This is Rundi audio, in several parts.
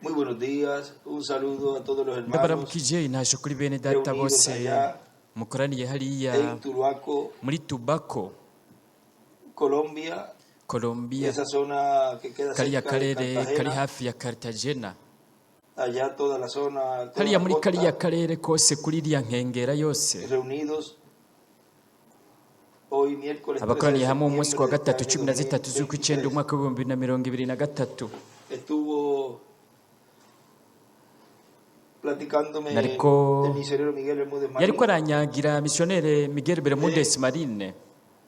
Muy buenos días, un saludo a todos los hermanos Ndabaramukije intasho kuri bene data reunidos bose allá mukoraniye hariya en Turbaco, muri Tubako, Colombia, Colombia, esa zona que queda kariya cerca de karere kari Cartagena, hafi ya Cartagena, allá toda la zona, toda hariya la muri kariya costa, karere kose kuri iriya nkengera yose. Reunidos hoy miércoles 13 de Abakoraniye hamwe umunsi septiembre ku wa de este gatatu año 13 z'ukw'icyenda 2023. umwaka w'2023. Estuvo platicándome Nariko el misionero Miguel Bermúdez yariko Marín aranyagira misiyonere Miguel Bermúdez Marine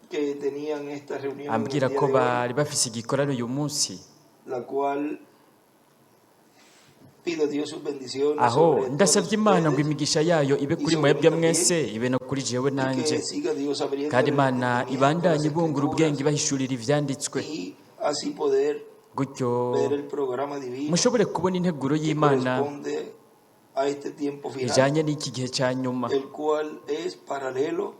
que tenían esta reunión en el ambwira día ko de hoy, bari bafise igikorano uyu munsi. La cual pido a Dios sus bendiciones Aho sobre todos ndasabye Imana ngo ustedes imigisha yayo ibe y kuri sobre mí mwebwe también, mwese, ibe no kuri jewe y nanje, que siga Dios abriendo kandi el Imana entendimiento, las ibandanye ibungura ubwenge, escrituras ibahishurira ivyanditswe, y así poder gutyo ver el programa divino mushobore kubona integuro que y'Imana corresponde a este tiempo final, ijanye n'iki gihe ca nyuma, el cual es paralelo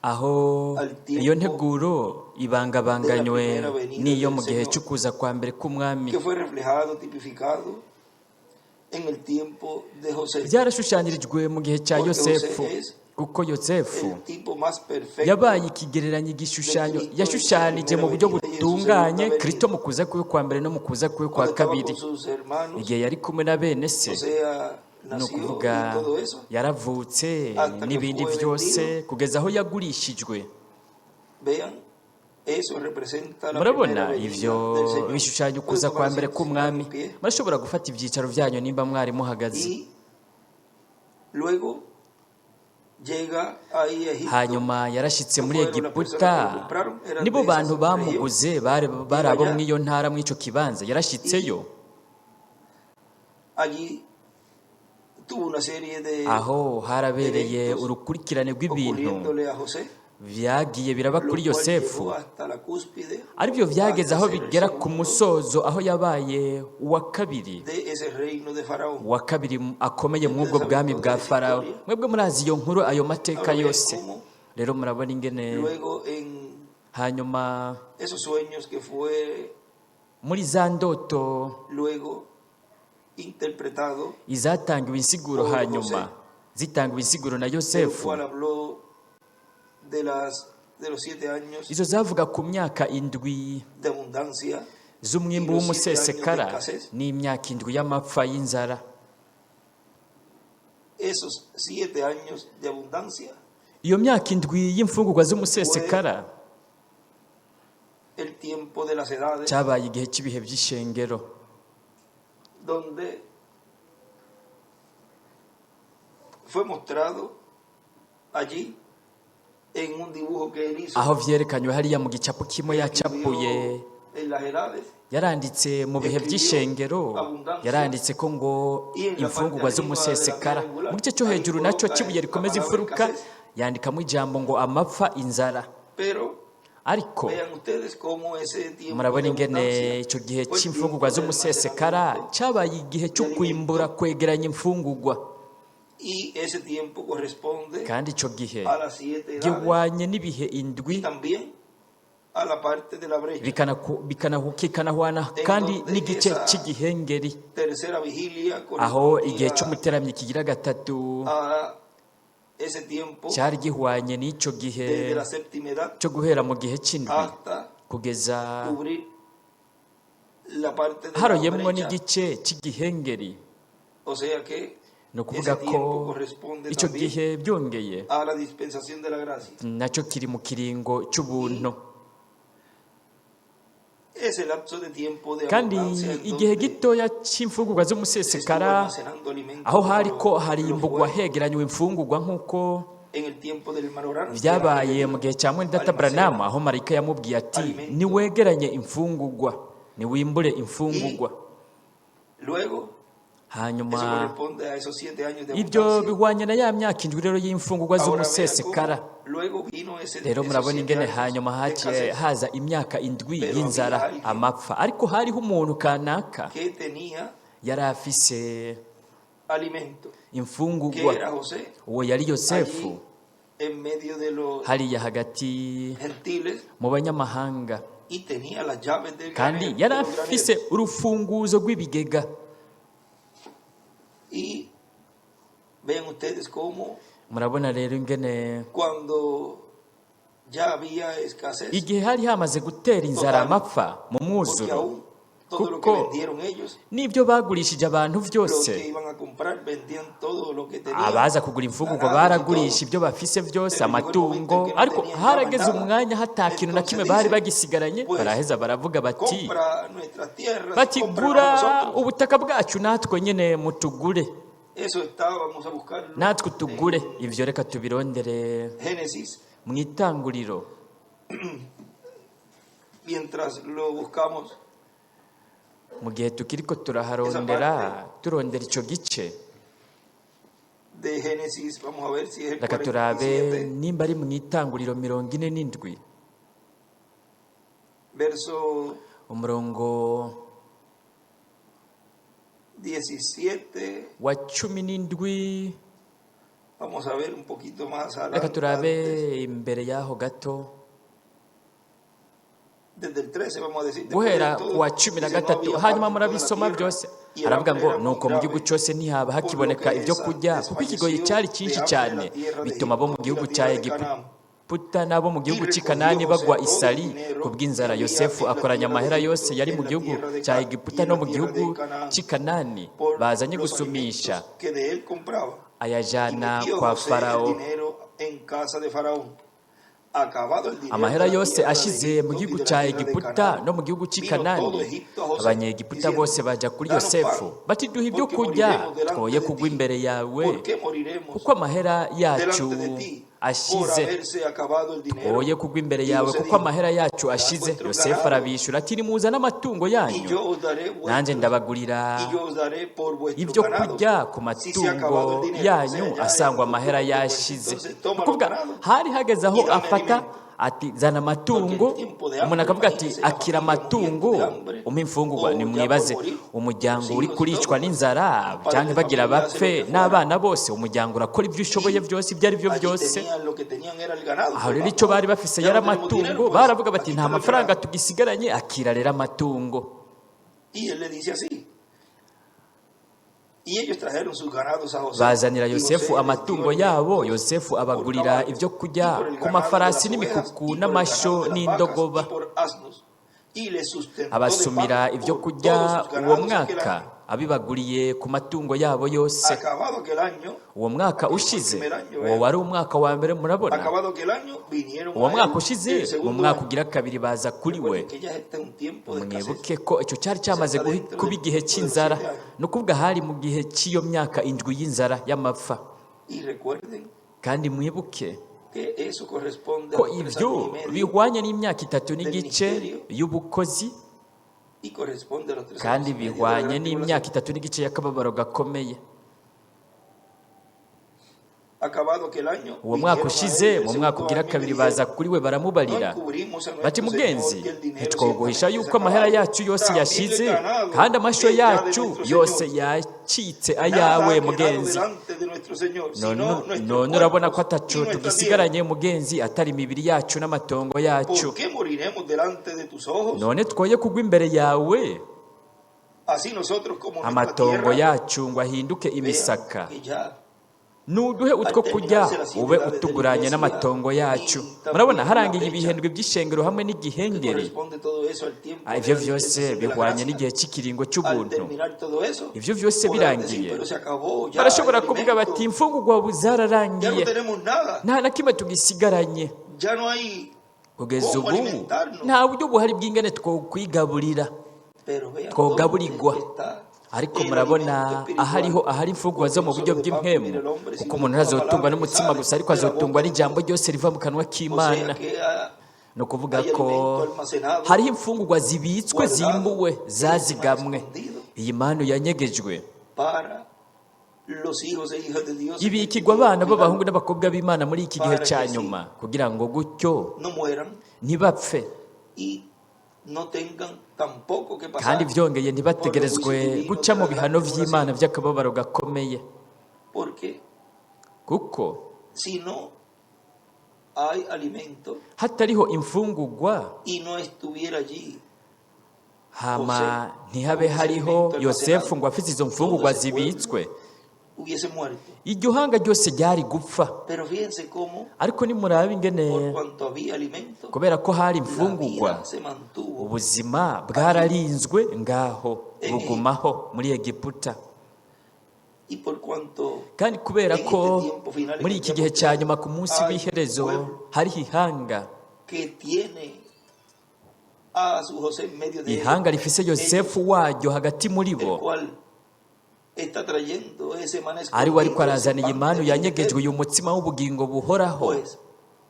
aho al iyo tiempo nteguro de la ibangabanganywe primera venida n'iyo del mu gihe Señor, c'ukuza kwa mbere k'Umwami. Que fue reflejado, tipificado en el tiempo de José, Byarashushanyirijwe mu gihe cya porque José Yosefu, es kuko Yosefu el tipo más perfecto yabaye ikigereranyo, de igishushanyo Cristo en su yashushanije primera mu buryo venida y en su butunganye segunda Kristo venida. mu kuza kwiwe kwa mbere no mu kuza kwiwe kwa Cuando estaba kabiri. con sus hermanos, Igihe yari kumwe na bene se, o sea, ni nació ukuvuga y todo eso, yaravutse hasta que n'ibindi fue byose vendido. Kugeza aho yagurishijwe. Vean, eso representa la Murabona primera venida ivyo del Señor. bishushanya Pueden ukuza tomar kwa mbere asiento si están k'Umwami. en pie. Murashobora gufata ivyicaro vyanyu nimba mwari muhagaze. Y luego llega ahí a Egipto. Hanyuma yarashitse No muri fueron las personas que lo Egiputa. compraron, eran Nibo de esa bantu región. bamuguze bari bari Llega abo allá mw'iyo ntara, mw'ico kibanza. Y Yarashitseyo. Allí tuvo una serie de Aho harabereye eventos urukurikirane rw'ibintu ocurriéndole a José, vyagiye biraba lo kuri cual Yosefu, llegó hasta la cúspide, aribyo vyageze hasta aho ser el bigera ku segundo musozo, aho yabaye uwa kabiri, de ese reino de Faraón. Uwa kabiri akomeye mw'ubwo Ustedes saben bwami toda bwa esa Farawo. historia. Mwebwe murazi iyo nkuru, ayo mateka Ahora vean yose. cómo Rero murabona ingene luego en hanyuma esos sueños que fue muri za ndoto luego interpretado izatangiwe insiguro por hanyuma José, zitangiwe insiguro na del Yosefu, cual habló de los 7 años izo zavuga ku myaka 7 de abundancia z'umwimbu y los 7 años de w'umusesekara escasez. N'imyaka 7 y'amapfa y'inzara. Esos 7 años de abundancia Iyo myaka 7 y'imfungurwa z'umusesekara fue el tiempo de las edades, cyabaye igihe cy'ibihe by'ishengero, donde fue mostrado allí en un dibujo que él hizo. Aho vyerekanywe hariya mu gicapo kimwe yacapuye. Escribió en las edades Yaranditse mu bihe by'ishengero, yaranditse ko ngo imfungurwa z'umusesekara. Mu gice cyo hejuru nacyo cy'ibuye rikomeza imfuruka yandikamo ijambo ngo amapfa, inzara. Pero Ariko vean ustedes cómo ese tiempo murabona de ingene abundancia icyo gihe fue el cy'imfungurwa tiempo de z'umusesekara almacenamiento cyabaye igihe cyo de kwimbura, alimento, kwegeranya imfungurwa, y ese tiempo corresponde kandi icyo gihe a las siete edades gihwanye n'ibihe 7 y también a la parte de la brecha. Kikanahwana En kandi donde n'igice esa cy'igihengeri, tercera vigilia aho igihe correspondía cy'umuteramyi kigira gatatu a ese tiempo cyari gihwanye n'icyo gihe desde la séptima edad cyo guhera mu gihe cy'indwi hasta kugeza cubrir la parte de la haroyemwo brecha. N'igice cy'igihengeri. O sea que Ni ukuvuga ese ko tiempo corresponde icyo también gihe byongeye a la dispensación de la gracia. Nacyo kiri mu kiringo cy'ubuntu. Ese lapso de tiempo de Kandi abundancia en igihe donde gitoya cy'imfungurwa se estuvo z'umusesekara, almacenando alimento aho como hariko lo harimburwa fue hegeranywa imfungurwa nk'uko en el tiempo del hermano Branham, que el ángel byabaye le mu dijo, gihe cya mwene data almacena Branham, aho marayika yamubwiye ati alimento. Niwegeranye imfungurwa, niwimbure imfungurwa. Y luego eso Hanyuma corresponde a esos 7 años de ibyo abundancia. bihwanye na ya myaka 7 rero y'imfungurwa Ahora vea z'umusesekara. Cómo luego vino ese, Rero esos murabona 7 ingene años hanyuma de haciye escasez. haza imyaka 7 Pero había y'inzara, alguien amapfa, ariko hariho umuntu kanaka que tenía yari afise alimento, que imfungurwa. Era José, Uwo yari Yosefu, allí en medio de los hariya hagati gentiles, mu banyamahanga, y tenía las llaves del kandi granero, yari de los afise graneros. urufunguzo rw'ibigega. Y vean ustedes cómo Murabona rero ingene cuando ya había escasez, igihe hari hamaze gutera inzara, amapfa mu porque mwuzuro, aún todo lo que kuko vendieron ellos, n'ibyo bagurishije abantu los byose, que iban a comprar vendían todo lo que tenían, abaza kugura imfungurwa ganados y baragurisha todo. ibyo bafise byose, Pero llegó el momento en amatungo. que no Ariko tenían ya más harageze nada. umwanya hata kintu na Entonces kimwe bari dice, bagisigaranye, pues baraheza baravuga bati, compra nuestras tierras, bati cómpranos a gura nosotros. ubutaka bwacu, natwe nyine mutugure. Eso está, vamos a buscarlo Natwe tugure en ivyo, reka tubirondere Génesis. mu Itanguriro. Mientras lo buscamos, Mu gihe tukiriko esa turaharondera, parte turondera ico gice, de Génesis, vamos a ver si es el reka turabe 47, nimba ari mu Itanguriro 47, verso umurongo 17. wa 17. Vamos a ver un poquito más Reka adelante, turabe antes, imbere y'aho gato, desde el 13, vamos a decir, después de guhera ku todo, wa cumi na dice, no gatatu. había pan Hanyuma en toda la murabisoma tierra byose. y el Aravuga hambre ngo era muy nuko mu gihugu grave, cyose ntihaba por lo hakiboneka que ibyo kurya, kuko ikigoyi desfalleció cyari de cyinshi hambre cyane, la tierra de bituma abo mu Egipto y gihugu la cya tierra de Canaán. Egiputa n'abo mu Y gihugu cy'i recogió Kanani José bagwa todo el isari dinero ku que bw'inzara. había Yosefu en la akoranya tierra de amahera yose Egipto, yari mu en la gihugu tierra de cya y Egiputa en no la mu tierra gihugu de Canaán, cy'i Kanani por bazanye los gusumisha, alimentos que de él compraba. Y ayajana metió kwa José el Farawo. dinero en casa de Faraón. Acabado el dinero de Amahera la yose tierra de ashize mu Egipto y gihugu de la cya tierra de Egiputa Canaán, no mu gihugu cy'i vino todo Kanani, Egipto a José, Abanyegiputa diciendo, bose baja kuri danos pan, Yosefu bati duha ibyo porque kurya, moriremos delante twoye de kugwa ti. imbere yawe, ¿Por qué moriremos kuko amahera yacu delante de ti por ashize. haberse acabado el dinero? Twoye kugwa imbere Y yawe, José kuko dijo, amahera yacu dad ashize. vuestro Yosefu ganado arabishyura ati nimuzane amatungo y yanyu, yo os daré nanjye vuestros ndabagurira y yo os daré por vuestros ibyo ganados. kurya ku Si se ha acabado matungo el dinero, o sea, yanyu ya asangwa es amahera bueno, yashize. entonces Ni toma los ukuvuga ganados hari hageze aho y dame afata alimento. ati zana Porque el amatungo, tiempo de umuntu hambre, akavuga ati imagínense la akira familia muriendo amatungo de hambre umpe imfungurwa. o ya por Nimwibaze morir, los umuryango uri hijos y kuricwa todo, n'inzara los padres cyangwa de bagira familia hacen lo bapfe que fuera. n'abana bose, umuryango urakora ibyo ushoboye Y byose, ibyo ari byo allí byose. tenían lo que tenían era el ganado. Aho Pues rero icyo vamos, bari bafise ya yari no tenemos dinero, amatungo, pues baravuga bati aquí nta está el mafaranga ganado. tugisigaranye, akira rero amatungo. Y él le dice así. Y ellos trajeron sus ganados a José. Bazanira Y Yosefu José les dio amatungo yabo, alimentos Yosefu por abagurira caballos, ibyo y kurya por el ku ganado de mafarasi las ovejas, n'imikuku y por el n'amasho ganado de las vacas, y n'indogoba, por asnos. Y les sustentó de abasumira pan ibyo por kurya todos sus uwo ganados aquel mwaka, año. abibaguriye ku matungo yabo yose. Acabado aquel año, Uwo mwaka aquel fue el ushize, primer año, uwo vean. wari umwaka wa mbere, murabona. Acabado aquel año, vinieron Uwo a mwaka él ushize, el mu segundo mwaka año. ugira kabiri baza kuri we. Recuerden que ya este es un tiempo de escasez. Mwibuke ko icyo cyari O sea, cyamaze está dentro kuba del igihe tiempo de los cy'inzara, 7 años. ni ukuvuga hari mu gihe cy'iyo myaka 7 y'inzara y'amapfa. Y recuerden Kandi mwibuke que eso corresponde a ko los 3 ibyo años y medio bihwanye n'imyaka 3 del n'igice ministerio y'ubukozi, y corresponde a los 3 kandi años y medio de la bihwanye gran n'imyaka tribulación. 3 n'igice y'akababaro gakomeye. Acabado aquel año, Uwo mwaka vinieron a él ushize, el mu mwaka segundo ugira año y le kabiri baza dijeron, kuri we no baramubarira encubrimos a bati nuestro Señor mugenzi, que el dinero ntitwoguhisha ciertamente se yuko amahera acabado. yacu yose También el yashize, ganado kandi amasho es ya de yacu nuestro yose Señor. yacitse Nada ayawe ha quedado mugenzi. delante de nuestro Señor, None sino nuestros none urabona ko cuerpos y ataco nuestra tierra. tugisigaranye mugenzi, atari imibiri yacu n'amatongo yacu. ¿Por qué moriremos delante de tus ojos? None twoye kugwa imbere yawe, Así nosotros como nuestra amatongo tierra, yacu ngo ahinduke vean imisaka. que ya Nuduhe utwo al kurya, terminarse las siete ube edades de la utuguranye iglesia n'amatongo yacu. y Murabona también la harangiye fecha ibihendwe by'ishengero hamwe que n'igihengeri. corresponde todo eso al tiempo Ah, de ivyo la vyose dispensación de la bihwanye gracia. n'igihe cy'ikiringo Al cy'ubuntu. terminar todo eso, Ivyo vyose podrán decir, birangiye, pero se acabó ya el barashobora kuvuga bati alimento, imfungurwa ubu ya no zararangiye, tenemos nada, nta na kimwe tugisigaranye. ya no hay Kugeza cómo ubu alimentarnos. nta buryo buhari bw'ingene twokwigaburira, Pero vean dónde twogaburirwa. está Ariko el murabona alimento espiritual. ahariho ahari imfungurwa zo Porque mu no buryo solo de pan bw'impwemu, vivirá el hombre, kuko sino de umuntu toda ntazotungwa palabra que n'umutsima sale gusa, ariko de la azotungwa boca de n'ijambo Dios. ryose riva mu kanwa O sea k'Imana. que Ni ukuvuga hay ko alimento almacenado, hariho imfungurwa zibitswe, guardado, zimbuwe, que es zazigamwe, escondido iyi manu yanyegejwe para los hijos e hijas de Dios en este ibikirwa tiempo abana final, b'abahungu n'abakobwa b'Imana muri iki gihe para cya que así nyuma, kugira ngo gutyo no mueran ntibapfe, y no tengan tampoco que kandi pasar byongeye por los ntibategerezwe juicios divinos guca de mu la gran bihano by'Imana tribulación. by'akababaro gakomeye, Porque kuko si no hay alimento hatariho imfungurwa, y no estuviera allí hama José ntihabe con ese hariho alimento Yosefu almacenado, ngo afise izo todo mfungurwa ese pueblo zibitswe, hubiese muerto. Iryo hanga ryose ryari gupfa. Pero fíjense cómo, Ariko nimuraba ingene, por cuanto había alimento, kubera ko hari la imfungurwa, vida se mantuvo. ubuzima bwararinzwe ngaho, bugumaho muri Egiputa. Y por cuanto Kandi kubera en ko este tiempo final, en muri el iki tiempo gihe cya nyuma, ku munsi hay w'iherezo, pueblo hariho ihanga, que tiene a su José en medio de ellos, ihanga rifise Yosefu waryo hagati muri el bo, cual está trayendo ese maná ari we ariko escondido, ese arazana iyi pan manu de vida yanyegejwe, eterna. uyu mutsima w'ubugingo buhoraho. Pues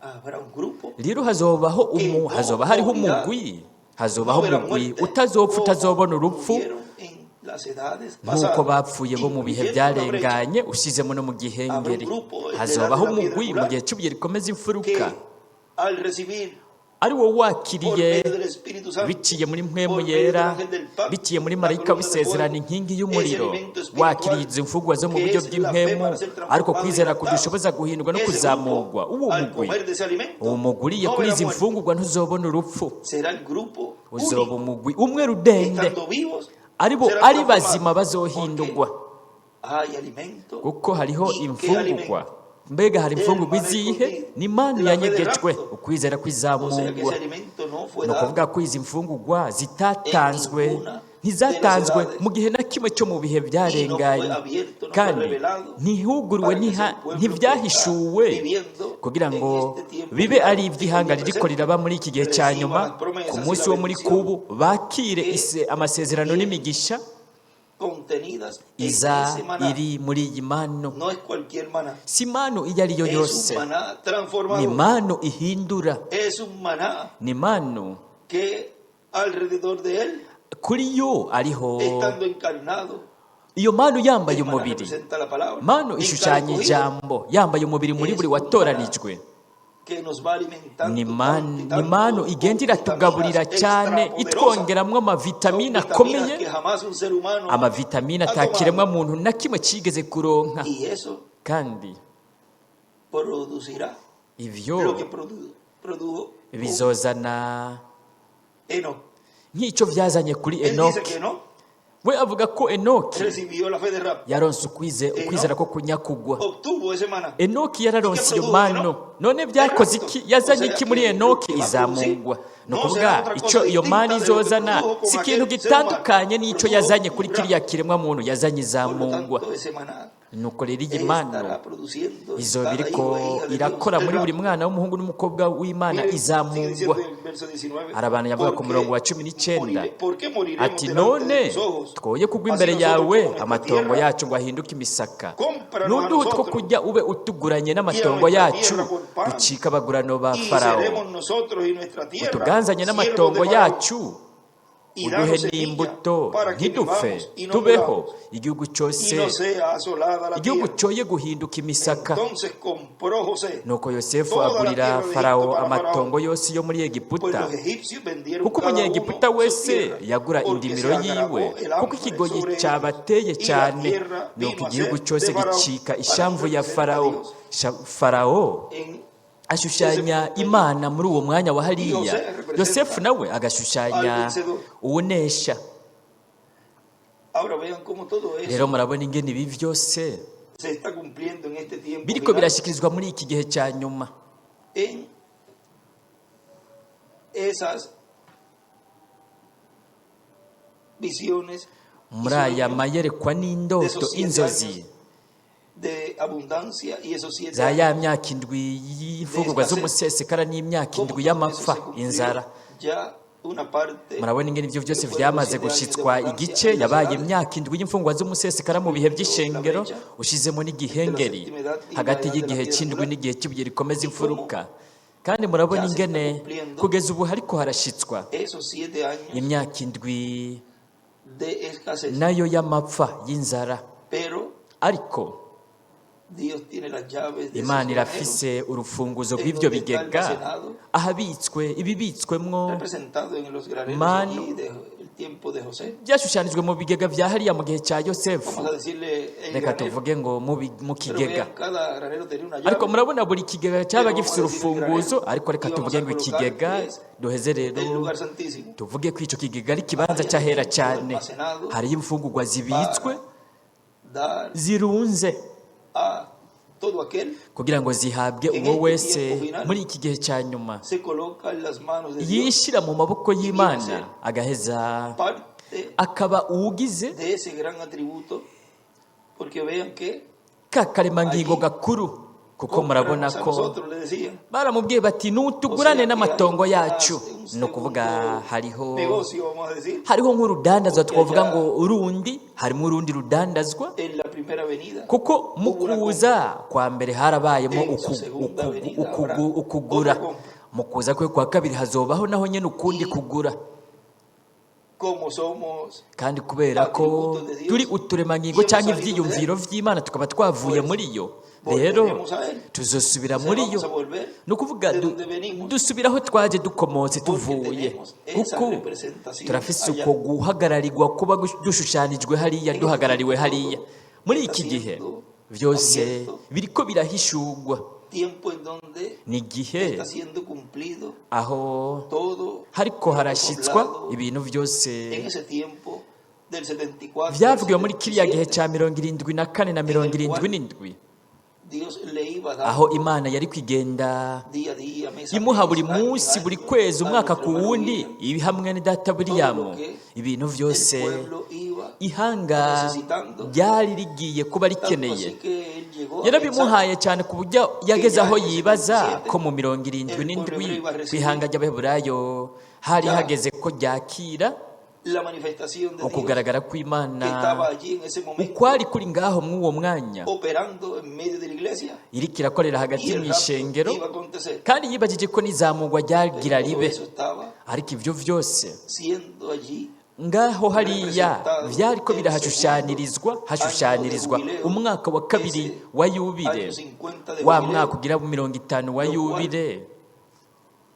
habrá un grupo Rero hazobaho que umu no hazoba hariho morirá, umugwi, no hazobaho verá umugwi muerte, utazopfa, como utazobona urupfu, murieron en las edades nk'uko pasadas, bapfuye bo mu bihe incluyendo la brecha. byarenganye, ushyizemo no mu Habrá un gihengeri. grupo en la edad de Hazobaho la piedra umugwi mu angular gihe cy'ibuye rikomeza imfuruka, que al recibir ari wo por wakiriye medio del Espíritu Santo, biciye muri mpwemu por medio del yera, ángel del pacto, biciye muri la marayika columna de w'isezerano, fuego, inkingi ese y'umuriro, alimento wakiriye espiritual izo mfungwa zo mu que buryo es la fe bw'impwemu, para ser ariko transformado y kwizera adaptado, kudushoboza guhindurwa no ese kuzamurwa, grupo uwo al mugwi, comer de ese uwo alimento mugwi uriye no kuri verá izi muerte. mfungurwa ntuzobona urupfu. Será el grupo Uzoba único umugwi umwe que rudende, estando vivos ari bo serán ari transformados, bazima porque bazohindurwa, hay alimento. kuko hariho ¿Y qué imfungurwa. alimento? Mbega hari El imfungurwa maná izihe? escondido Ni manu de la fe de yanyegejwe, rapto. ukwizera O sea que kw'izamurwa. ese alimento no fue Ni ukuvuga dado ko izi mfungurwa en zitatanzwe, ninguna de las ntizatanzwe edades mu gihe na kimwe cyo mu bihe y no fue byarenganye, abierto, no fue kandi revelado ntihuguriwe, para que ese pueblo que está ntibyahishuwe viviendo kugira en ngo este tiempo bibe final, ari en el iby'ihanga día ririko presente, riraba muri iki gihe cya reciba nyuma, las ku promesas y munsi la wo muri bendición kubu bakire que amasezerano vienen n'imigisha contenidas en iza ese maná. iri muri iyi manu. No es cualquier maná, Si manu iyo ari yo es un yose, maná ni transformador, manu ihindura, es un maná ni manu que alrededor de él, kuri yo ariho estando encarnado, iyo manu yambaye el maná umubiri. representa la palabra, Manu en cada ishushanya escogido ijambo yambaye umubiri muri es buri un maná watoranijwe. que nos va Ni alimentando tanto manu, y ni tanto manu con igenda iratugaburira vitaminas cyane, extrapoderosas. itwongeramwo Son amavitamine vitaminas akomeye, que jamás un ser humano amavitamine ha tomado. atakiremwa muntu na kimwe cigeze kuronka. Y eso Kandi producirá ivyo lo que produjo con bizozana Enoch. nk'icyo vyazanye kuri Él dice Enoki. que Enoch We avuga ko Enoki recibió la fe de rapto. yaronse ukwizera Enoch ko kunyakugwa. obtuvo ese maná. Enoki ¿Y qué yararonse iyo produjo mano. Enoch? None El vyakoze rapto. iki? O Yazanye sea iki muri que lo Enoki? que va a producir Izamugwa. Ni no ukuvuga será otra ico cosa iyo mano distinta de lo que izozana produjo si con ikintu aquel ser humano. gitandukanye n'ico Produjo yazanye un kuri kiriya rapto. kiremwa muntu, yazanye Por lo izamugwa. tanto, ese maná Nuko rero iyi mano estará produciendo en izoba cada iriko hijo e hija de Dios irakora el muri buri rapto. mwana w'umuhungu n'umukobwa w'Imana, Miren, sigue izamugwa. diciendo el verso 19, Arabandanya avuga ku porque murongo wa 19, ¿por qué moriremos ati delante de none tus ojos? twoye kugwa Así imbere nosotros yawe, como nuestra amatongo tierra, yacu ngo ahinduke imisaka, cómpranos a n'uduhe two nosotros kurya ube utuguranye y a n'amatongo nuestra yacu, tierra por pan, ducike abagurano ba y Farawo, seremos nosotros y nuestra tierra utuganzanye siervos de n'amatongo Faraón, yacu, y uduhe danos semilla n'imbuto, para que ntidupfe, vivamos y no tubeho, muramos, igihugu y cyose, no sea asolada la igihugu tierra. cyoye guhinduka imisaka. Entonces compró José Nuko Yosefu toda la agurira tierra de Egipto Farawo para Faraón, amatongo yose yo muri pues Egiputa, los egipcios vendieron kuko cada uno umunyegiputa su wese tierra, yagura porque indimiro se agravó yiwe, el kuko hambre ikigoyi sobre ellos, cyabateye y la cyane. tierra Nuko vino a igihugu ser cyose de Faraón. gicika Faraón ishamvu ya representa a Farawo. Dios Farawo en ese ashushanya punto allí. Imana muri uwo mwanya wa Y hariya. José representa Yosefu nawe al agashushanya vencedor. uwunesha. Ahora vean cómo todo Rero eso murabona ingene ibi vyose se está cumpliendo en este tiempo biriko final, birashikirizwa muri iki gihe cya nyuma, en esas visiones y muri aya sueños mayerekwa de n'indoto, esos 7 inzozi años de abundancia y esos 7 za ya años myaka 7 de y'imfungurwa escasez. z'umusesekara n'imyaka Cómo 7 todo eso y'amapfa, se cumplió inzara. ya una parte Murabona ingene ivyo que vyose fueron los vyamaze 7 años de gushitswa abundancia igice en las yabaye edades, imyaka 7 y'imfungwa z'umusesekara mu bihe incluyendo la vy'ishengero, brecha ushizemo entre la n'igihengeri séptima edad y la hagati edad de la y'igihe piedra c'indwi angular, n'igihe cy'ibuye rikomeza y cómo imfuruka. Kandi murabona ya se está ingene cumpliendo kugeza ubu hariko harashitswa esos 7 años imyaka 7 de escasez. nayo y'amapfa, y'inzara. Pero Ariko Dios tiene las llaves de esos Imana graneros irafise urufunguzo en rw'ivyo donde está bigega almacenado, ahabitswe ibibitswemwo representado en los graneros manu allí del tiempo de José. byashushanijwe mu bigega vya hariya mu gihe cya Yosefu. Vamos a decirle el Reka granero, tuvuge ngo mu pero kigega. vean, cada granero tenía una Ariko llave, murabona buri kigega cyaba pero vamos gifise a decir el urufunguzo, granero ariko reka y vamos tuvuge a ngo colocar ikigega, que es duheze rero el lugar santísimo. tuvuge ko ico kigega ari ikibanza Hay cy'ahera alimento cyane, almacenado hariyo imfungurwa zibitswe para dar zirunze a todo aquel kugira ngo zihabwe en uwo este wese tiempo final muri iki gihe cya nyuma se coloca en las manos de Dios, yishyira mu maboko y'Imana, agaheza parte akaba uwugize de ese gran atributo, porque vean que ka karemangingo gakuru, kuko murabona cómpranos a ko nosotros, le decían. baramubwiye bati O sea nutugurane que hay n'amatongo una- yacu. un Ni ukuvuga segundo hariho negocio, vamos a decir, hariho nk'urudandazwa, porque twavuga allá ngo urundi, harimo urundi rudandazwa, en la primera avenida kuko mu hubo una compra, kuza kwa mbere harabayemo en su segunda avenida habrá ukugura, otra compra. mu kuza kwe kwa kabiri hazobaho naho nyine ukundi Y kugura. como somos Kandi kubera ko atributos de turi Dios uturemangingo y hemos cyangwa salido de ibyiyumviro Él, vy'Imana, tukaba twavuye pues muri yo, rero volveremos a Él. tuzosubira O sea, muri yo. vamos a volver Ni ukuvuga de donde venimos, dusubira aho twaje dukomotse porque tuvuye, tenemos esa kuko representación turafise allá. uko guhagararirwa kuba dushushanijwe hariya, En este duhagarariwe tiempo hariya. todo Muri está iki gihe siendo byose abierto, biriko birahishurwa. tiempo en donde Ni igihe está siendo cumplido aho todo hariko lo que fue harashyitswa hablado ibintu byose en ese tiempo del 74 al byavugiwe muri kiriya gihe 77, cya 74 na en mirongo el irindwi cual n'indwi Dios le iba aho dando Imana yari kugenda día a día, mes a imuha mes, buri año a munsi, buri año kwezi, a umwaka nuestro ku hermano wundi, William, ibi hamwe na data todo lo William, que ibintu el byose pueblo iba ihanga necesitando. ryari rigiye kuba Tanto rikeneye. así que él llegó a pensar Yarabimuhaye cyane ku buryo que yageze ya aho en el yibaza 77 ko mu mirongo irindwi el pueblo n'indwi hebreo iba a ku recibir ihanga ry'Abaheburayo hari ya hageze ko ryakira la manifestación de Dios ukugaragara que kw'Imana estaba allí en ese momento ukwari kuri ngaho mw'uwo mwanya, operando en medio de la iglesia, iriko irakorera hagati y el mu rapto ishengero, iba a acontecer. kandi yibagije ko n'izamurwa Pero ryagira todo ribe. eso estaba Ariko ibyo byose siendo allí ngaho hariya representado vyariko el segundo birahashushanyirizwa año de hashushanyirizwa jubileo, umwaka wa kabiri ese wa yubile, año 50 de wa mwaka jubileo, ugira 50 wa lo cual yubile,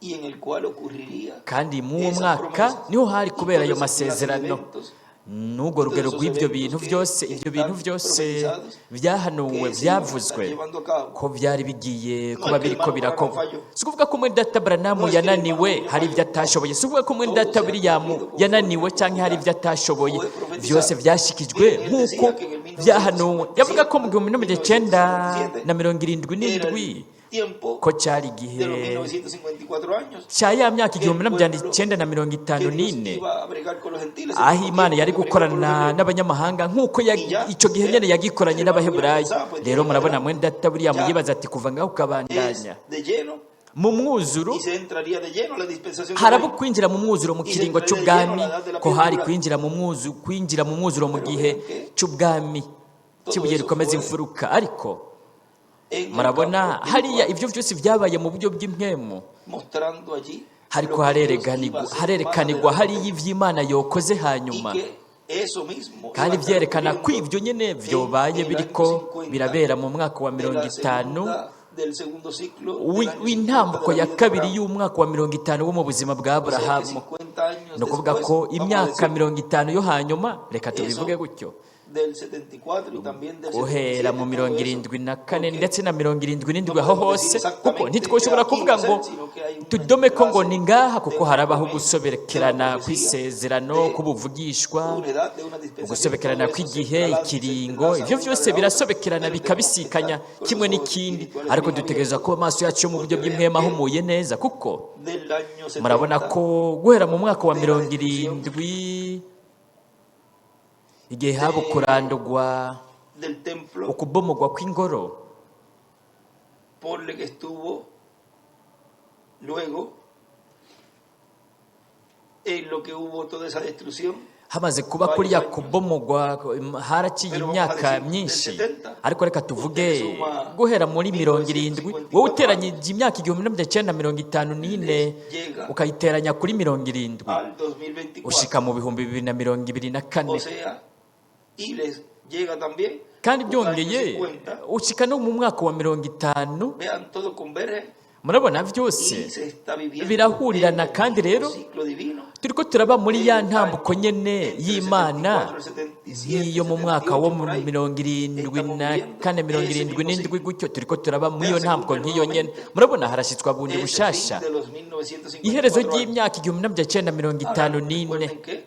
y en el cual ocurriría kandi mw'uwo esas mwaka promesas niho hari y kubera toda ayo esa clase de masezerano eventos, n'urwo todos rugero esos rw'ibyo eventos bintu que byose, ibyo bintu están byose profetizados byahanuwe que se iban a estar byavuzwe llevando a cabo. ko byari bigiye No kuba es que el biriko hermano Branham birakorwa. falló, Si ukuvuga ko mwene data Branham no es que el hermano yananiwe William hari ibyo falló, no. atashoboye, si ukuvuga ko mwene Todo data se ha William cumplido conforme yananiwe a cyangwa hari como ibyo ya atashoboye, fue byose profetizado. byashikijwe Miren, él nk'uko decía que en el byahanuwe. Yavuga ko 1957, mu gihumbi n'amajana icyenda 1977 na mirongo irindwi era n'indwi el tiempo ko cyari igihe de los 1954 años cya ya myaka que el igihumbi n'amajana pueblo icyenda na mirongo itanu que Dios n'ine iba a bregar con los gentiles, el aho mismo Imana tiempo yari que bregó con los gukorana hebreos. n'abanyamahanga nk'uko Y ya, icyo gihe nyine vean, yagikoranye el hermano William n'Abaheburayo. pensaba, pues de Rero ahí en murabona adelante mwene data William ya yibaza ati kuva ngaho es ukabandanya de lleno mu mwuzuro, y se entraría de lleno a la dispensación del haraba reino kwinjira mu mwuzuro mu y se kiringo entraría de lleno a cy'ubwami, la edad de la ko hari piedra angular. kwinjira mu mwuzuro mu Pero gihe vean que cy'ubwami todo cy'ibuye eso rikomeza fue imfuruka. Ariko en el murabona campo hariya espiritual, ibyo byose byabaye mu buryo bw'impwemu, mostrando allí hariko lo que Dios iba a harerekanirwa hacer más harerekanirwa hariya adelante ivy'Imana yokoze y hanyuma, que eso mismo iba kandi a estar vyerekana ko ocurriendo ivyo nyene en vyobaye el año biriko 50 birabera mu mwaka wa de mirongo la itanu segunda, del segundo ciclo del año 50 de w'intambuko la ya vida de kabiri Abraham. y'umwaka wa 50 wo mu buzima bwa O sea que Aburahamu. 50 años Ni ukuvuga después, ko vamos a imyaka decir, 50 yo hanyuma, reka tubivuge eso gutyo, del 74 y también del guhera mu 77, mirongo todo eso, 74 porque ndetse na 77 no aho podemos decir hose, kuko exactamente que ntitwoshobora aquí kuvuga va a ngo ser, sino que hay un tudome ko ngo entrelace ni ngaha, de kuko una harabaho promesa, de una gusobekerana profecía, kw'isezerano, de k'ubuvugishwa, una edad, de una dispensación, ugusobekerana todo eso se kw'igihe, entrelaza, se ikiringo, entrelaza ivyo una byose de la otra, birasobekerana pero tenemos que bikabisikanya estar con kimwe los ojos n'ikindi. espirituales Ariko bien dutegereza abiertos, kuba amaso yacu yo mu buryo porque vean bw'impwemu que ahumuye neza, kuko del año murabona 70 ko guhera mu mwaka wa de la mirongo destrucción irindwi igihe haba de, ukurandurwa del templo, ukubomogwa kw'ingoro, por lo que estuvo luego en lo que hubo toda esa destrucción, hamaze kuba varios kuriya años. kubomogwa haraciye Pero vamos a imyaka decir, del myinshi, 70, ariko reka usted tuvuge le suma guhera muri 70, wowe 1954 uteranyije imyaka 1954 les llega ukayiteranya kuri 70 al 2024. ushika mu 2024. O sea, y les llega también Kandi un año byongeye 50. ushika no mu mwaka wa 50. Vean, todo converge Murabona byose y se está viviendo en birahurirana, el kandi mismo rero ciclo divino turiko turaba muri ya del ntambuko año nyene entre el y'Imana 74 al 77, nk'iyo mu mwaka wo 78 mu por ahí. mirongo irindwi Estamos na viviendo kane, mirongo ese irindwi mismo n'indwi ciclo. gutyo, turiko turaba muri iyo Vean, se ntambuko cumple nk'iyo nyene. nuevamente Murabona harashyitswa bundi ese fin bushasha de los iherezo 1954 años. ry'imyaka Ahora 1954. recuerden que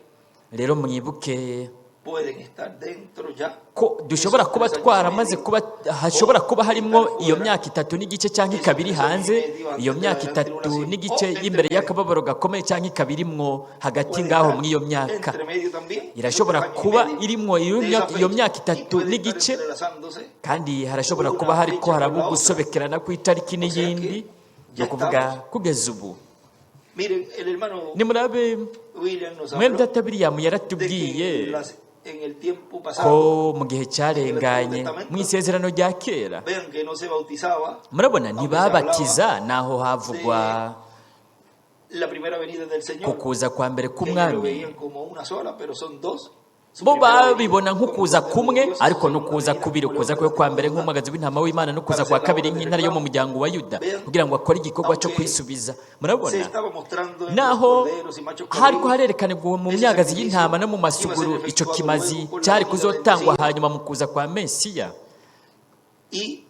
Rero mwibuke Pueden estar dentro ya ko dushobora kuba twaramaze kuba, hashobora kuba harimo iyo myaka 3 n'igice cyangwa ikaba iri hanze, iyo myaka 3 n'igice y'imbere y'akababaro gakomeye, cyangwa ikaba irimwo hagati Puede ngaho estar muri iyo myaka. entre medio también, Irashobora esos 3 años y kuba medio irimwo iyo de esa myaka, iyo fecha, myaka y itatu puede estar n'igice, entrelazándose kandi harashobora kuba una hariko fecha con haraba la otra. ugusobekerana kw'itariki O sea n'iyindi. que Ni ya ukuvuga estamos. kugeza ubu, Miren, el hermano nimurabe, William nos mwene habló data William de yaratubwiye que en el tiempo ko pasado, mu gihe cyarenganye, mu isezerano rya kera, vean que no se bautizaba murabona, aunque se ntibabatiza hablaba naho havugwa de la primera venida del ku Señor. kuza kwa mbere Ellos lo k'umwami. veían como una sola, pero son dos. Su Bo primera venida babibona como nk'ukuza Cordero de kumwe, Dios y su ariko segunda n'ukuza venida kubiri, como ukuza León de kwe la kwa tribu mbere de Judá nk'umwagazi w'intama w'Imana, n'ukuza para kwa hacer la kabiri obra del nk'intare yo mu reclamo. muryango wa Yuda, Vean, kugira ngo akore igikorwa cyo aunque kwisubiza. se Murabona, estaba mostrando en los naho corderos y machos hariko cabríos, harerekanirwa mu ese myagazi sacrificio y'intama no mu iba a ser masuguru, ico efectuado kimazi luego con la cyari venida del kuzotangwa Mesías. hanyuma mu kuza kwa Mesiya. Y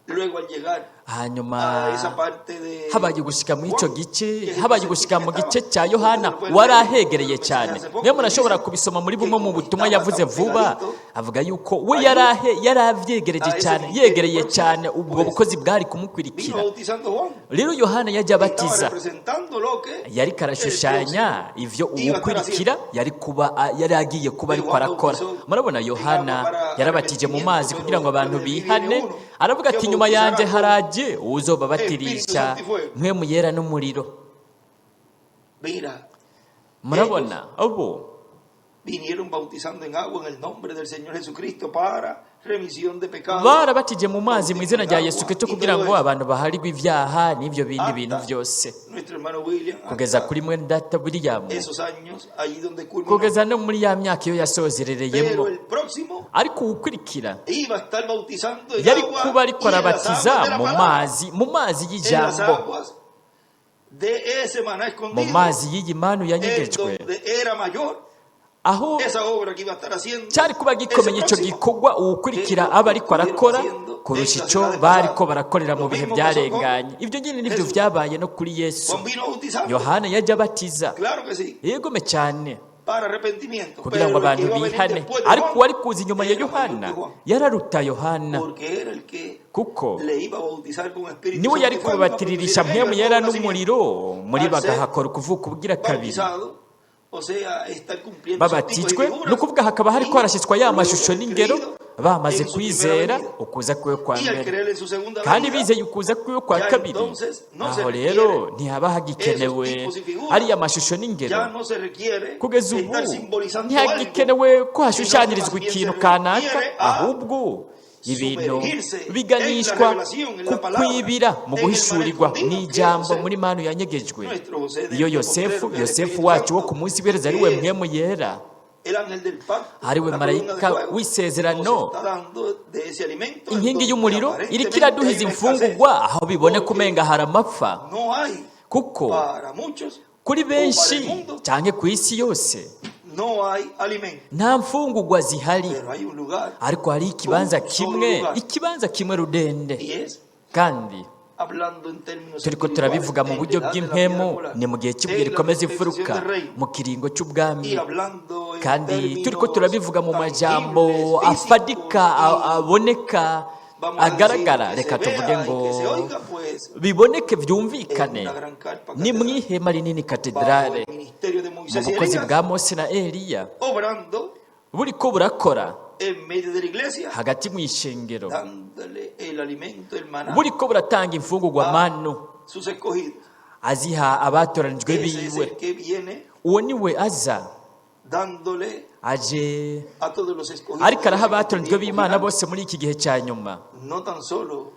luego al llegar Hanyuma a esa parte de habaye gushika muri ico Juan, gice, que es el habaye más gushika cerquita mu que gice estaba, cya ustedes Yohana, lo pueden wari leer en ahegereye los mensajes cyane. hace poco, Niyo él murashobora dice kubisoma muri que bumwe mu como butumwa estaba yavuze tan vuba, pegadito avuga yuko we allí yari avyegereje a ese cyane, ministerio yegereye próximo, cyane ubwo pues bukozi bwari vino kumukurikira. bautizando Juan. Rero Yohana yajya Estaba abatiza, representando lo que yariko el arashushanya próximo ivyo iba a estar uwukurikira haciendo. yari kuba yari agiye kuba Pero ariko Juan arakora. bautizó Murabona, en agua Yohana para yarabatije mu arrepentimiento, mazi kugira pero ngo abantu después de mí viene bihane. uno Aravuga que ati nyuma bautizará yanje con haraje Espíritu uwuzobabatirisha Santo y fuego. mpwemu yera n'umuriro. Mira, ellos Murabona abo vinieron bautizando en agua en el nombre del Señor Jesucristo para remisión de pecados, barabatije mu mazi mu bautismo izina en rya Yesu agua Kristo y kugira todo ngo eso. abantu baharirwe ibyaha n'ibyo bindi bintu Hasta byose, nuestro hermano William, kugeza hasta kuri mwene data William, esos años allí donde culminó. kugeza no muri ya myaka iyo yasozerereyemo. Pero el próximo Ariko uwukurikira iba a estar bautizando en yari agua kuba ariko y en las arabatiza aguas de la mu palabra, mazi, mu mazi en las y'ijambo, aguas de ese maná mu escondido, mazi y'iyi manu en yanyegejwe, donde era mayor aho esa obra que iba a estar haciendo cyari kuba ese gikomeye icyo próximo, gikorwa que uwukurikira lo que aba ariko estuvieron arakora haciendo en kurusha las icyo edades bariko pasadas. barakorera mu Lo bihe mismo pasó con byarenganye. Ibyo nyine nibyo Jesús. byabaye no kuri Yesu. Juan vino bautizando, Yohana yajya abatiza, claro que sí, yegome cyane, para arrepentimiento, kugira ngo pero el que abantu iba a venir bihane. después de Ariko Juan uwari kuza inyuma ya era mayor Yohana que Juan, yararuta Yohana, porque era el que kuko le iba a bautizar con Espíritu niwe Santo yari y fuego, iba a producir kubabatiririsha en ellos mpwemu el yera nuevo nacimiento. n'umuriro, muri Al ser bagahakora ukuvuka ubugira kabiri. bautizado, o sea, estar cumpliendo esos tipos y Babatijwe, ni figuras, ukuvuga hakaba hariko y harashyitswa ya luego de mashusho haber n'ingero, creído bamaze en su primera kwizera venida ukuza kwiwe kwa y al mbere, creer en su segunda kandi venida, bizeye ukuza kwiwe kwa ya kabiri, entonces no se aho rero requiere ntihaba esos hagikenewe tipos y figuras, ariya mashusho n'ingero. ya no se requiere Kugeza ubu estar simbolizando algo, ntihagikenewe ko sino que más hashushanyirizwa bien se ikintu kanaka, requiere a ahubwo ibintu sumergirse en la biganishwa revelación, en ku la palabra, kwibira mu en el maná guhishurirwa escondido, que es n'ijambo José, muri manu yanyegejwe, nuestro José del iyo tiempo Yosefu, postrero, que es el Yosefu Espíritu wacu wo Santo, ku munsi w'iherezo, ari we que es mpwemu yera, el ángel del pacto, ari we la columna de marayika fuego, nos w'isezerano, está dando de ese alimento en inkingi donde y'umuriro iriko aparentemente iraduhiza hay una escasez, imfungurwa aho biboneka porque umenga hari amapfa, no hay kuko para muchos kuri o para el benshi mundo, canke ku isi yose no hay alimento, nta mfungurwa zihari, pero hay un lugar, ariko hari ikibanza un solo kimwe, lugar, ikibanza kimwe rudende. y es Kandi hablando en términos turiko espirituales, turabivuga mu en la buryo edad de la piedra bw'impemu, angular, ni mu gihe cy'ibuye en la rikomeza dispensación imfuruka, del reino, mu kiringo cy'ubwami, y hablando en kandi turiko términos turabivuga mu majambo tangibles, físicos afadika, y aboneka, vamos a decir agaragara, que se reka tuvuge vea y ngo que se oiga, pues biboneke en byumvikane, una gran carpa ni mu catedral, ihema rinini bajo katedrale, el ministerio de mu Moisés y bukozi Elías, bwa Mose na Eliya, obrando buriko burakora en medio de la iglesia, hagati mu ishengero, dándole el alimento, el maná buriko buratanga imfungurwa a manu, sus escogidos. aziha abatoranijwe Ese es biwe. el que viene Uwo niwe aza dándole aje a todos los escogidos ariko de araha Dios en este abatoranijwe tiempo b'Imana final, bose muri iki gihe cya nyuma, no tan solo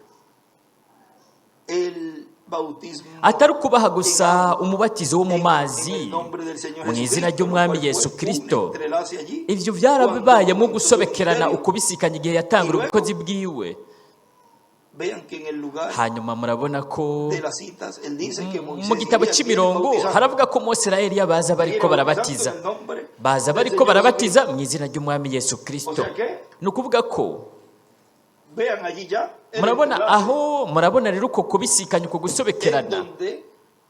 el bautismo atari ukubaha en gusa agua, umubatizo wo mu en mazi el nombre del Señor mu izina Jesucristo, lo ry'umwami cual Yesu fue un Kristo. entrelace allí Ivyo cuando byarabayemo comenzó su gusobekerana, ministerio. ukubisikanya igihe Y yatangura ubukozi luego bwiwe. vean que en el lugar Hanyuma murabona ko de las citas, él dice que mu Moisés y gitabo Elías vienen cy'imirongo bautizando. haravuga ko Mose na Eliya baza bariko Vienen bautizando barabatiza, en el nombre baza del bariko Señor barabatiza Jesucristo. mu izina ry'umwami Yesu O Kristo. sea que Ni ukuvuga ko vean allí ya el murabona entrelace aho, murabona rero uko kubisikanya, uko en gusobekerana, donde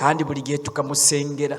él. Kandi buri gihe tukamusengera.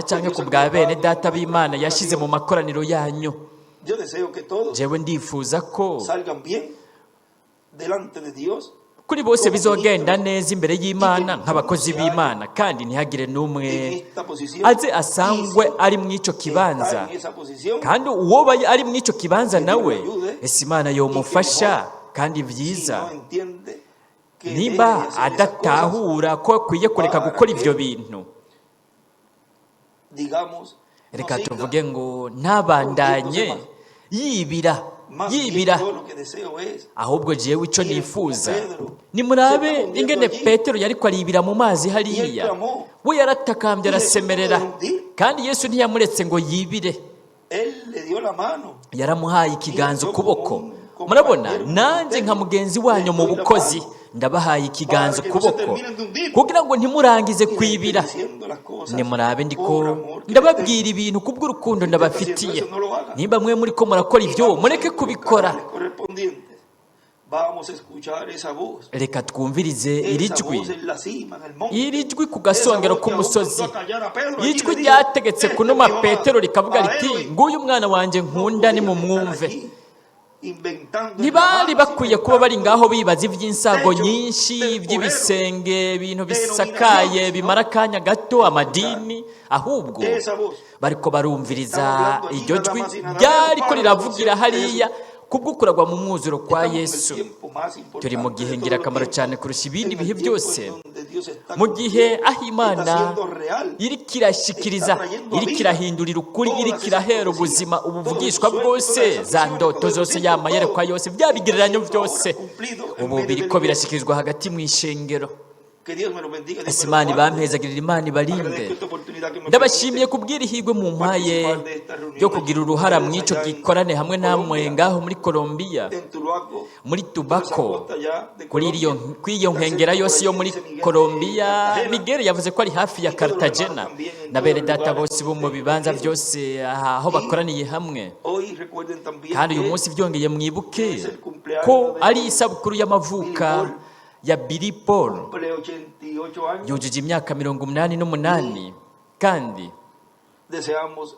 bw'Imana cyangwa ku bwa bene data b'Imana yashyize mu makoraniro yanyu. Yo deseo que todos Jewe ndifuza ko salgan bien delante de Dios. Kuri bose bizogenda neza imbere y'Imana nk'abakozi b'Imana, kandi ntihagire n'umwe en esta posición. aze asangwe Y si ari mu ico kibanza. está en esa posición, Kandi uwoba ari mu ico kibanza nawe, ese Imana yomufasha kandi si vyiza no entiende que nimba deje de hacer esas cosas, adatahura ko akwiye kureka gukora ivyo bintu, digamos, no reka siga. Tuvuge ngo ntabandanye yibira Más bien yibira. yo lo que deseo es Ahubwo jewe ico nifuza, nimurabe ingene Petero yariko aribira mu mazi hariya. We yaratakambye, arasemerera, kandi Yesu ntiyamuretse ngo yibire. Él le dio la mano. Yaramuhaye ikiganza, ukuboko. Murabona, nanjye nka mugenzi wanyu mu bukozi ndabahaye ikiganza, ukuboko, kugira ngo ntimurangize Y le estoy kwibira. diciendo las cosas Nimurabe, ndiko por amor que les ndababwira tengo. ibintu kubw'urukundo ndabafitiye. Nimba mwe muri ko murakora ibyo, mureke kubikora. Canales correspondientes. Vamos a escuchar esa voz. Reka twumvirize iri Esa jwi, voz en la cima, en el monte. iri jwi ku gasongero Esa voz que aún k'umusozi, mandó a callar a Pedro allí, ijwi le dijo, ryategetse "Este kunuma es mi hijo Petero amado, rikavuga a riti él oíd". nguyu umwana wanjye No nkunda, podían estar nimumwumve. allí inventando Ntibari enramadas, bakwiye kuba bari inventando ngaho bibaza iby'insago nyinshi, iby'ibisenge, ibintu bisakaye bimara akanya gato, amadini. Ahubwo esa voz. bariko barumviriza iryo jwi ryariko riravugira hariya kubw'ukuragwa mu mwuzuro kwa Estamos en el Yesu. tiempo más importante Turi mu gihe de todos los ngirakamaro tiempos, cyane kurusha ibindi en el bihe tiempo byose, en donde Dios está mu gihe cumpliendo, aho está Imana siendo real, iriko irashikiriza, iriko irahindurira ukuri, iriko irahera ubuzima ubuvugishwa bwose, za ndoto zose, ya mayerekwa yose, bya bigereranyo byose, ubu biriko birashikirizwa hagati mu ishengero. Que Dios me lo bendiga, Dios Ese me lo Imana guarde. ibampezagirira, Imana ibarinde. Agradezco esta oportunidad que me Ndabashimiye permite kubwira ihirwe mu mpaye yo kugira uruhara mu ico gikorane hamwe namwe ngaho muri Colombia, en Tuluaco, muri toda esa Tubako, costa ya de kuri Colombia. iyo kuri iyo Está nkengera cerca por yose ahí yo que muri dice Miguel de Colombia. Cartagena. Miguel yavuze ko ari hafi ya Cartagena, na bene data bose bo mu bibanza byose aha aho bakoraniye hamwe. Hoy recuerden también Kandi uyu que munsi byongeye mwibuke ko ari isabukuru y'amavuka ya Billy Paul. Cumple 88 años. Yujuje imyaka 88, kandi Deseamos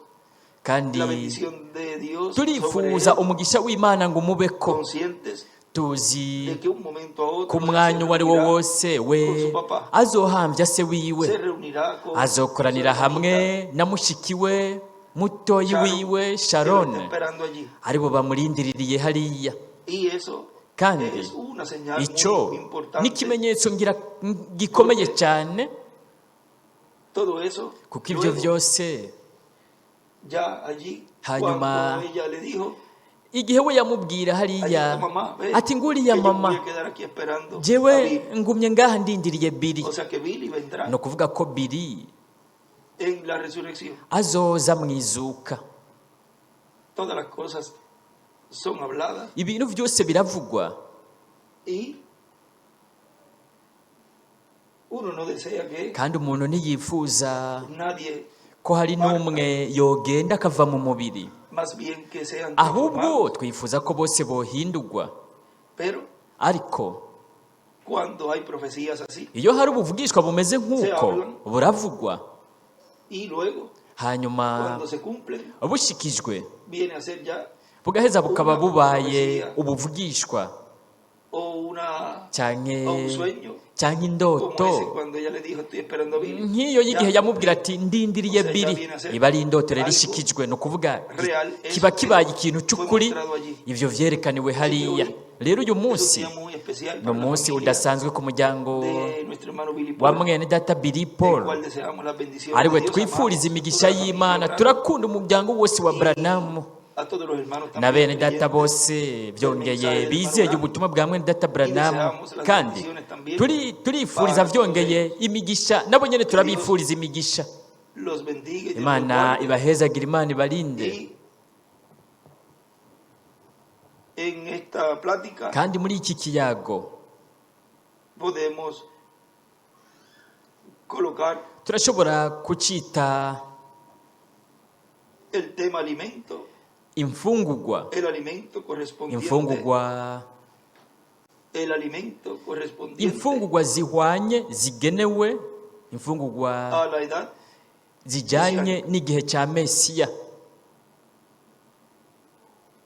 kandi la bendición de Dios sobre turifuza él, umugisha w'Imana ngo umubeko. Conscientes Tuzi de que un momento a otro ku se mwanya uwo ari wo reunirá wose we con su papá, azohambya se wiwe, se reunirá con azokoranira su hamwe hermanita na mushiki we mutoyi Sharon, wiwe que lo Sharon, está esperando allí. aribo bamurindiririye hariya. Y eso Kandi es una señal icyo muy importante. n'ikimenyetso ngira gikomeye cyane, Todo eso, kuko ibyo luego, byose ya allí, hanyuma cuando ella le dijo, igihe we yamubwira allí hariya está mamá, ve, ati nguriya que yo me mama, voy a quedar aquí esperando a jewe Billy. ngumye ngaha ndindiriye Billy. O sea que Billy vendrá Ni ukuvuga ko Billy en la resurrección. Azoza mu izuka. Todas las cosas son habladas Ibintu byose biravugwa. Y uno no desea que Kandi umuntu ntiyifuza nadie, ko hari n'umwe yogenda akava mu mubiri, más bien que sean ahubwo transformados. Twifuza ko bose bohindurwa. Pero Ariko cuando hay profecías así iyo hari ubuvugishwa bumeze nk'uko, buravugwa, y luego hanyuma cuando se cumplen bushikijwe, viene a ser ya bugaheza bukaba bubaye ubuvugishwa o una canke o un sueño canke indoto, como ese cuando ella le dijo estoy esperando a Billy. Nk'iyo y'igihe Ya, yamubwira ati ndindiriye Billy, iba ari indoto rero ishikijwe. Ni ukuvuga kiba kibaye ikintu cy'ukuri ivyo vyerekaniwe hariya. Rero uyu es un munsi día muy especial ni para la umunsi familia udasanzwe ku muryango de nuestro hermano Billy wa Paul, mwene data Billy del Paul, cual deseamos las bendiciones ariwe de Dios. twifuriza Amamos imigisha toda la familia y'Imana. Branham Turakunda umuryango wose wa Branham a todos los hermanos na también bene data creyentes bose byongeye bizeye ubutumwa bwa mwene data Branham, kandi turi turifuriza byongeye imigisha nabo nyene, turabifuriza imigisha. Los bendiga y Dios los Imana guarde. ibahezagira, Imana ibarinde. Y en esta plática Kandi muri iki kiyago podemos colocar turashobora kucita el tema alimento, imfungugwa, el alimento correspondiente, imfungugwa, el alimento correspondiente imfungugwa zihwanye, zigenewe, imfungugwa a la edad zijyanye n'igihe cya Mesiya.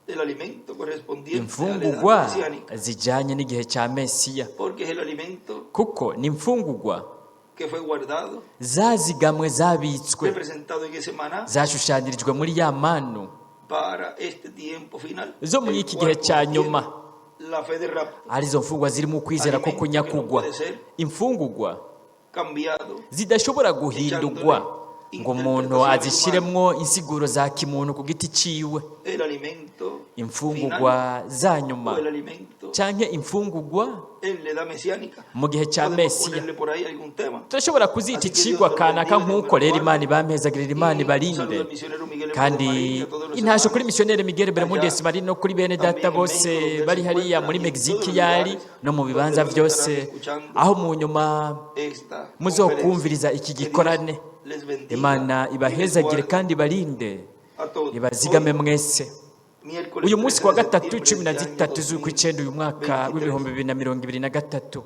El alimento correspondiente a la edad Imfungugwa mesiánica, zijyanye n'igihe cya Mesiya, porque es el alimento kuko ni imfungugwa que fue guardado, zazigamwe, zabitswe, representado en ese maná zashushanyirijwe muri ya manu para este tiempo final, zo muri el iki cual gihe cya contiene nyuma, la fe de rapto, arizo mfungwa zirimo ukwizera ko kunyakugwa, imfungugwa cambiado zidashobora guhindurwa ngo umuntu azishyiremwo insiguro za kimuntu ku giti ciwe, el alimento imfungugwa za nyuma final o el alimento canke imfungugwa en la edad mesiánica. mu gihe cya Podemos Mesiya. ponerle por ahí algún tema. Turashobora kuzita icigwa kanaka nk'uko. Rero Imana ibampezagirira, Imana ibarinde. Kandi intasho kuri misiyoneri Miguel Bermudez Marin no kuri bene data bose bari hariya muri Mexique yari no mu bibanza byose aho mu nyuma Esta muzokumviriza iki conferencia. Que Dios gikorane. les bendiga Imana y les ibahezagire guarde kandi ibarinde, a todos. ibazigame Hoy, mwese. miércoles Uyu munsi 13 kuwa de gatatu, septiembre cumi na de este año zitatu z'ukw'icyenda, uyu mwaka 2023. w'2023.